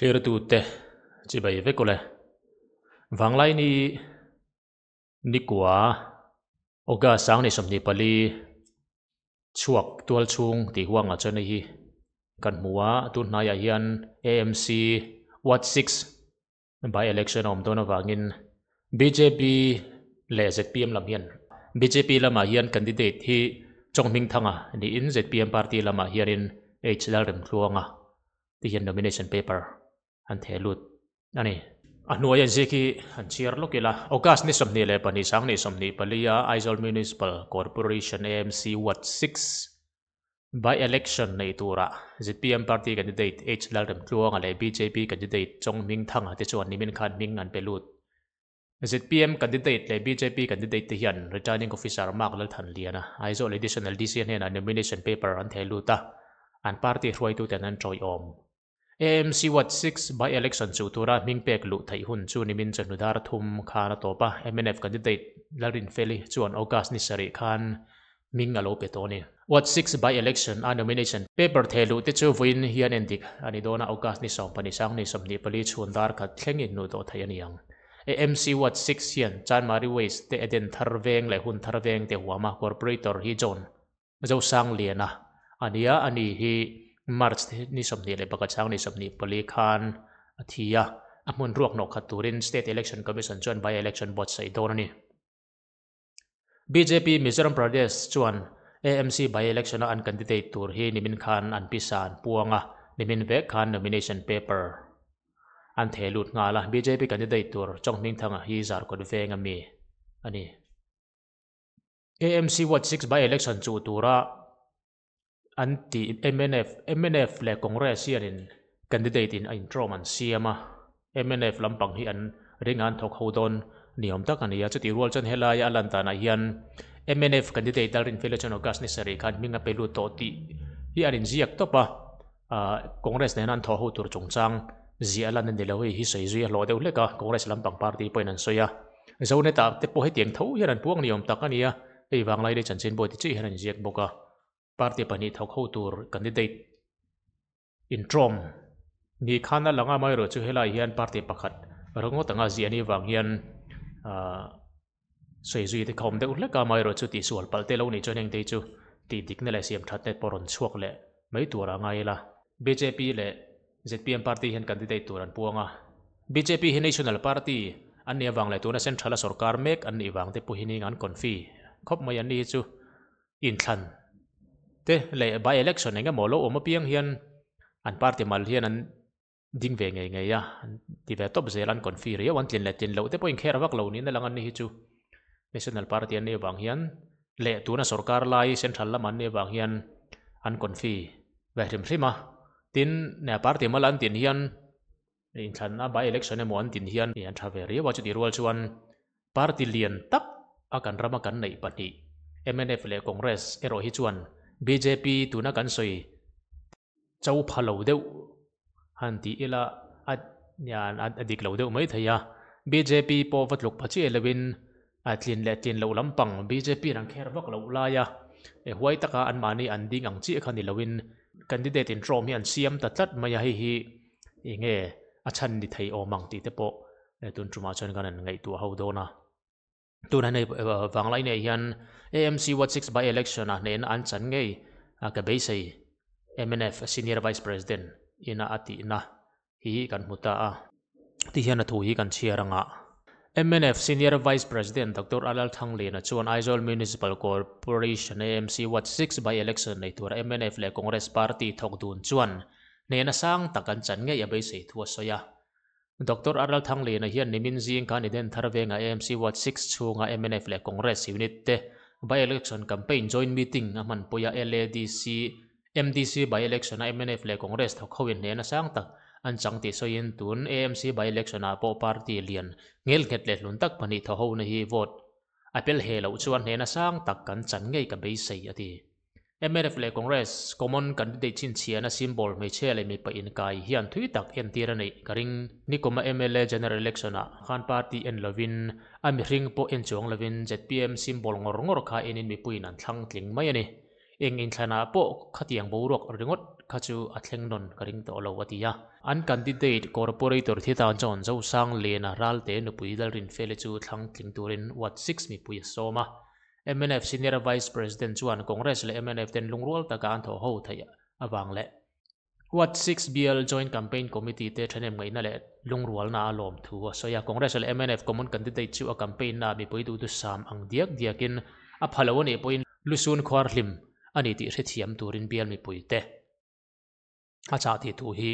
Thlirtute chibai vek ule. Vanglaini nikua August 2024 chhuak tualchhung tih huangah chuan hei hi kan hmu a, tun hnaiah hian AMC Ward 6 by election a awm dawn avangin bjp leh zpm lam hian bjp lamah hian candidate hi Chawnghmingthanga niin zpm party lamah hianin H Lalremtluanga te hian nomination paper an theh lut a ni. A hnuai an zik hi an chhiar lawk ila, August ni 22 2024 a Aizawl Municipal Corporation AMC Ward 6 By election nei tura zpm party candidate H Lalremtluanga leh bjp candidate Chawnghmingthanga te chuan nimin khan hming an pe lut. Zpm candidate leh bjp candidate te hian returning officer Mark Lalthanliana, Aizawl Additional DC hnenah nomination paper an theh lut a, an party hruaituten an tawiawm. AMC Ward 6 by election chuh tura hming pek luh theih hun chu nimin chawhnu dar thum khan a tawp a, mnf candidate Lalrinfeli chuan August ni sarih khan hming a lo pe tawh a ni. Ward 6 by election a nomination paper theh luh te chu vawiin hian en dik a ni dawn a, August ni 12 2024 chhun dar khat thleng inhnuh tawh theih a ni ang. AMC Ward 6 hian Chanmari Waste te Eden thar veng leh hun thar veng te huam a, Corporator hi John Zosangliana a nia, ani hi March ni 21 chang ni 24 khan a thi a, a hmun ruak hnawh khat turin State Election Commission chuan by-election buatsaih dawn a ni. Bjp Mizoram Pradesh chuan AMC by-election-a an candidate tur hi nimin khan an pisa an puang a, nimin vek khan nomination paper an theh lut nghal a, bjp candidate tur Chawnghmingthanga hi Zarkawt veng ami a ni. AMC Ward 6 by-election chuh tura an tih mnf mnf leh Congress hianin candidate in a intrawm an siam a, mnf lampang hi an ring a an thawk ho dawn ni awm tak a ni a, chutih rual chuan helaia a lan danah hian mnf candidate Lalrinfela chuan August ni sarih khan hming a pe lut tawh tih hi an inziak tawp a, ah Congress nena an thawh ho tur chungchang ziah a lan a ni lo, hei hi sawi zui a hlawh deuh hlek a, Congress lampang party pawhin an sawi a. Zoneta te pawh hetiang tho hian an puang ni awm tak a ni a, hei vanglai leh chanchin bawi ti chiah hian an inziak bawk a. Party pahnih thawk ho tur candidate intrawm ni khan a lang a, amaherawhchu helai hian party pakhat ringawt anga ziah anih vang hian ahh sawi zui te kha awm deuh hlek a, amaherawhchu tihsual palh te lo nih chuan heng te hi chu tih dikna leh siam that te pawh rawn chhuak leh mai tur a ngai ila. Bjp leh Zpm party hian candidate tur an puang a, bjp hi national party an nih avang leh tuna central a sorkar mek an nih vang te pawhin an confi khawp mai an ni hi chu inthlan te leh by election eng emaw lo awm apiang hian an party mal hian an ding ve ngei ngei a, an ti ve tawp zel an confi riau an tlin leh tlin loh te pawh inkher vak lo niin a lang an ni hi chu national party an nih avang hian leh tuna sorkar lai central lam an nih avang hian an confi ve hrim hrim a. Tin, nia party mal an tin hian inthlanna by election emaw an tin hian an tha ve riau a, chutih rual chuan party lian tak a kan rama kan neih pahnih mnf leh Congress erawh hi chuan bjp tuna kan sawi cho pha lo deuh han tih ila a nia a dik lo deuh mai thei a, bjp pawh va tluk pha chiah lovin A tlin leh tlin loh lampang bjp in an kher vak loh lai a, e huai taka anmahni an ding ang chiah kha ni loin candidate intrawm hi an siam ta tlat mai a, hei hi eng nge a chhan ni thei awm ang tih te pawh tun tumah chuan kan han ngaihtuah ho dawn a. Tuna hei vanglai nei hian AMC Ward 6 by election ah hnehna an chan ngei a ka beisei mnf Senior Vice President ina a tihna hi kan hmu ta a. Ti hian a thu hi kan chhiar anga. Mnf Senior Vice President Doctor Alal Thangliana chuan Aizawl Municipal Corporation, AMC, Ward 6 by election nei tura mnf leh Congress party thawk dun chuan hnehna sang tak an chan ngei a beisei thu a sawi a. Doctor Aral Thangliana hian nimin zing khan Eden Thar venga AMC Ward 6 chhunga mnf leh Congress unit te by election campaign joint meeting a hmanpui a, LADC MDC by-election a mnf leh Congress thawk ho in hnehna sang tak an chang tih sawiin tun AMC by-election ah pawh party lian ngel nghet leh hlun tak pahnih thaw ho na hi vote a pel he loh chuan hnehna sang tak kan chan ngei ka beisei a ti. Mnf leh Congress common candidate chhinchhiahna symbol hmeichhia leh mipa inkai hian thui tak entir a neih ka ring. Nikuma mla general election ah khan party en lovin a mihring pawh en chuang lovin zpm symbol ngawr ngawr kha enin mipuiin an thlang tling mai a ni. Eng inthlanah pawh khatiang boruak ringawt kha chu a thleng nawn ka ring tawh lo, a ti a. An candidate Corporator thi ta John Zosangliana Ralte nupui Lalrinfeli chu thlang tling turin Ward 6 mipui a sawm a. Mnf Senior Vice President chuan Congress leh mnf ten lungrual taka an thawh ho theih avang leh Ward 6 Bial Joint Campaign Committee te thahnem ngaihna leh lungrualna a lawm thu a sawi a. Congress leh mnf Common Candidate chu a campaign na mipui duhtu sam ang diak diakin a pha lo a nih pawhin lusun khuar hlim a ni tih hrethiam turin bial mipui te a chah tih thu hi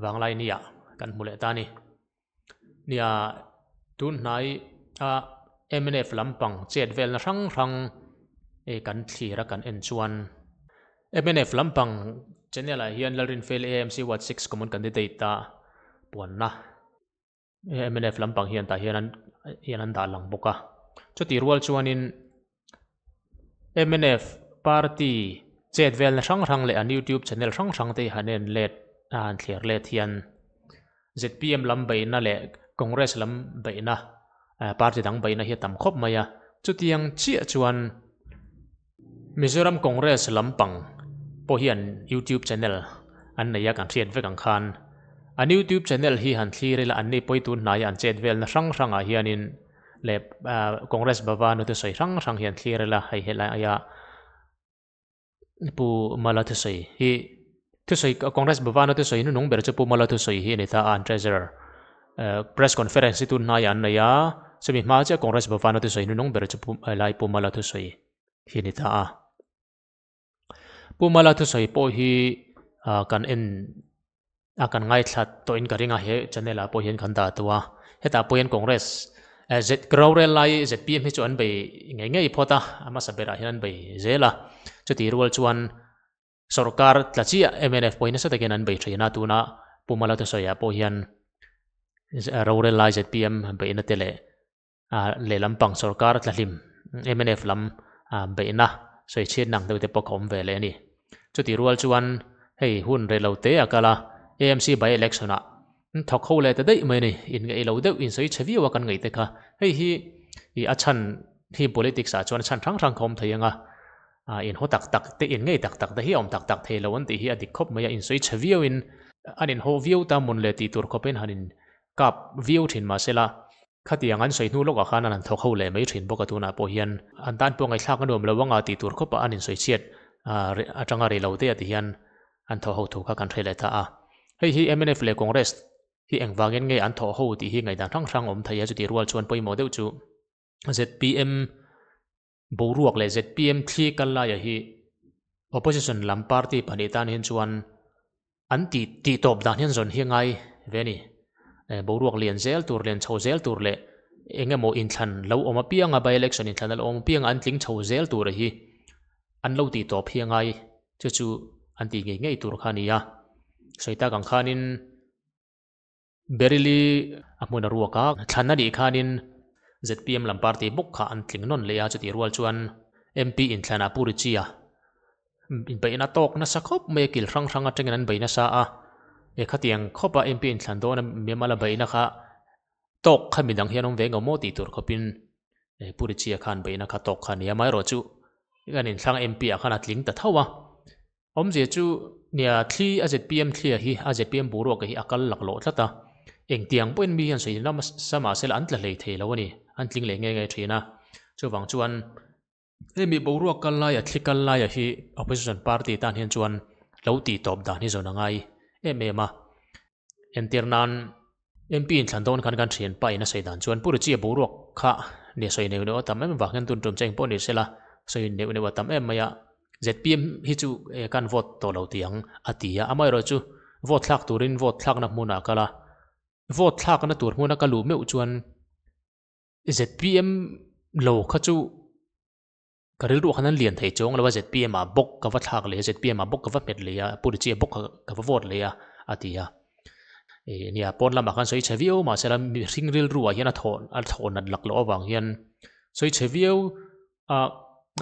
vanglai nia kan hmu leh ta a ni. Nia tun hnai a mnf lampang chet velna hrang hrang kan thlir a kan en chuan mnf lampang channel ah hian Lalrinfel AMC Ward 6 common candidate a puanna mnf lampang hian tah hian an hian an dah lang bawk a chutih rual chuanin mnf party chet velna hrang hrang leh an youtube channel hrang hrang te hi han en let a han thlir let hian zpm lam beihna leh congress lam beihna party dang beihna hi a tam khawp mai a chutiang chiah chuan Mizoram Congress lampang pawh hian YouTube channel an nei a kan hriat vek ang khan an YouTube channel hi han thlir ila an ni pawi tun hnaia an chet velna hrang hrangah hianin leh Congress Bhavan thusawi hrang hrang hian thlir ila hei helaia Pu Mala thusawi hi thusawi Congress Bhavan thusawi hnunung ber chu Pu Mala thusawi hi a ni ta a an treasurer press conference hi tun hnaiah an nei a chumi hma chiah Congress Bhavan thusawi hnunung ber chu helai Pu Mala thusawi hi a ni ta a Pu Mala thusawi pawh hi kan en a kan ngaithla tawhin ka ring a he channel ah pawh hian kan dah tawh a hetah pawh hian Congress Z rorel lai zpm hi chu an bei ngei ngei phawt a a hmasa berah hian an bei zel a chutih rual chuan sorkar tla chiah mnf pawh hi nasa takin an bei thin a tuna Pu Mala thusawi ah pawh hian rorel lai zpm beihna te leh lehlam pang sorkar tla hlim mnf lam beihna sawi chhiat nang deuh te pawh ka awm ve leh a ni. Chutih rual chuan hei hun rei lo te a kal a AMC by election ah thawk ho leh ta daih mai a ni inngeih lo deuh insawi chhe viau a kan ngaih te kha hei hi ih a chhan hi politics ah chuan a chhan hrang hrang ka awm thei ang a inhaw tak tak te inngei tak tak te hi a awm tak tak thei lo an tih hi a dik khawp mai a insawi chhe viau in an inhaw viau ta mawn le tih tur khawpin han in kap viau thin mahsela Khatiang an sawi hnu lawkah khan an han thawk ho leh mai thin bawk a, tunah pawh hian an tan pawh ngaihthlak a nuam lo anga tih tur khawpah an insawi chhiat atanga rei lo te a ti hian an thawh ho thu kha kan hre leh ta a. Hei hi mnf leh Congress hi engvangin nge an thawh ho tih hi ngaihdan hrang hrang awm thei a, chutih rual chuan pawimawh deuh chu zpm boruak leh zpm thli kal laia hi opposition lam party pahnih tan hian chuan an tih tih tawp dan hian zawn hi a ngai ve a ni. Boruak lian zel tur lian chho zel tur leh eng emaw inthlan lo awm apianga by election inthlan a lo awm apianga an tling chho zel tur hi an lo tih tawp hi a ngai chu chu an tih ngei ngei tur kha a ni a. Sawi tak ang khanin Baryl-i a hmun a ruak a, thlan a nih khanin zpm lam party bawk kha an tling nawn leh a, chutih rual chuan MP inthlanah Pu Richie-a inbeihna tawk nasa khawp mai a, kil hrang hrang atangin an bei nasa a, e khatiang khawpa MP inthlan dawna mimal a beihna kha tawk kha midang hian awm ve ngawh maw tih tur khawpin Pu Richie-a khan beihna kha tawk kha a ni a, amaherawh chu kan inthlang MP ah khan a tling ta tho a. Awmzia chu nia thli a zpm thlia hi a zpm boruak hi a kal laklawh tlat a, engtiang pawhin mi hian sawi nasa mah sela an tla hlei thei lo a ni, an tling leh nge nge thin a. Chuvang chuan hemi boruak kal laia thli kal laia hi opposition party tan hian chuan lo tih tawp dan hi zawn a ngai em em a. Entir nan MP inthlan dawn khan kan thian pa in a sawi dan chuan Pu Richie boruak kha nia sawi neuh neuh a tam em vang hian tun tum che engpawh ni sela sawi neuh neuh a tam em mai a, zpm hi chu kan vote tawh lo tih ang a ti a, amaherawh chu vote thlak turin vote thlakna hmunah a kal a, vote thlakna tur hmuna ka luh meuh chuan zpm lo kha chu Ka rilruah khan an lian thei chuang lo a, zpm ah bawk ka va thlak leh a, zpm ah bawk ka va hmet leh a, Pu Richie bawk ka va vote leh a, a ti a. Ih nia, pawn lamah khan sawi chhe viau mahsela mihring rilruah hian a thawh a thawh nat lak loh avang hian sawi chhe viau a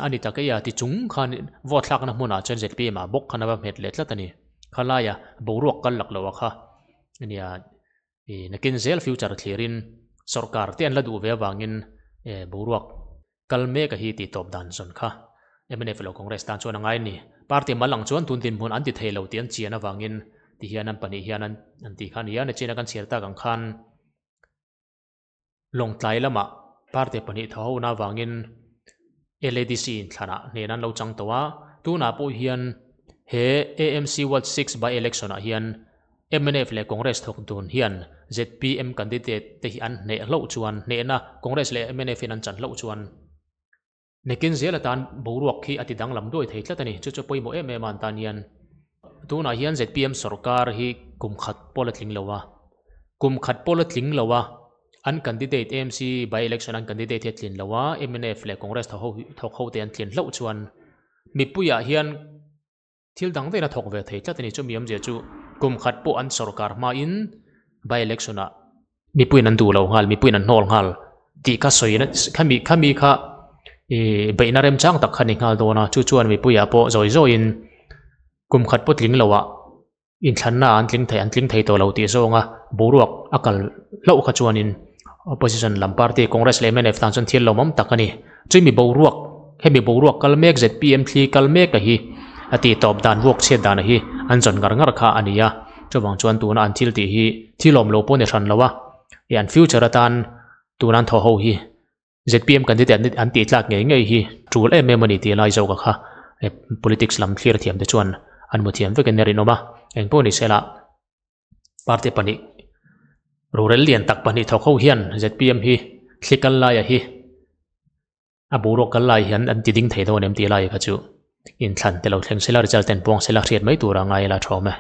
a ni tak e a ti chung khan vote thlakna hmunah chuan zpm ah bawk khan a va hmet leh tlat a ni. Khalaia boruak kal lak loh a kha nia ih nakin zel future thlirin sorkar te an la duh ve avangin boruak Kal mek a hi tih tawp dan zawn kha mnf lo Congress tan chuan a ngai a ni. Party mal ang chuan tun dinhmun an ti thei lo tih an chian avangin Ti hian an pahnih hian an an tih kha a ni a, nichina kan chhiar tak ang khan Lawngtlai lamah party pahnih thaw ho na avangin LADC inthlanah hnen an lo chang tawh a, tunah pawh hian he AMC Ward 6 by election ah hian mnf leh Congress thawk dun hian zpm candidate te hi an hneh hlauh chuan hnehna Congress leh mnf in an chan hlauh chuan Nakin zel atan boruak hi a ti danglam duai thei tlat a ni. Chu chu pawimawh em em a an tan hian. Tunah hian zpm sorkar hi kum khat pawh la tling lo a. Kum khat pawh la tling lo a, an candidate AMC by election an candidate hi a tlin lo a, mnf leh Congress thawk ho thawk ho te an tlin hlauh chuan mipuiah hian Thil dang daih in a thawk ve thei tlat a ni. Chumi awmzia chu kum khat pawh an sorkar hmain by election ah mipuiin an duh lo nghal, mipuiin an hnawl nghal tih kha sawi na khami khami kha ih beihna remchang tak kha ni nghal dawn a. Chu chuan mipuiah pawh zawi zawiin kum khat pawh tling lo ah inthlanna ah an tling thei an tling thei tawh lo tih zawnga boruak a kal hlauh kha chuanin opposition lam party Congress leh mnf tan chuan thil lawmawm tak a ni. Chumi boruak hemi boruak kal mek zpm thli kal mek a hi a tih tawp dan vuak chhiat dan a hi an zawn ngar ngar kha a ni a, chuvang chuan tuna an thil tih hi thil awm lo pawh ni hran lo a, ih an future atan tuna an thaw ho hi zpm candidate an tih tlak ngei ngei hi tul em em a ni tih lai zawk a kha politics lam thlir thiam te chuan an hmu thiam vekin a rinawm a, engpawh ni sela party pahnih rorel lian tak pahnih thawk ho hian zpm hi thli kal laia hi a boruak kal lai hian an ti ding thei dawn em tih lai kha chu inthlan te lo thleng sela result ten puang sela hriat mai tur a ngai la thawm e.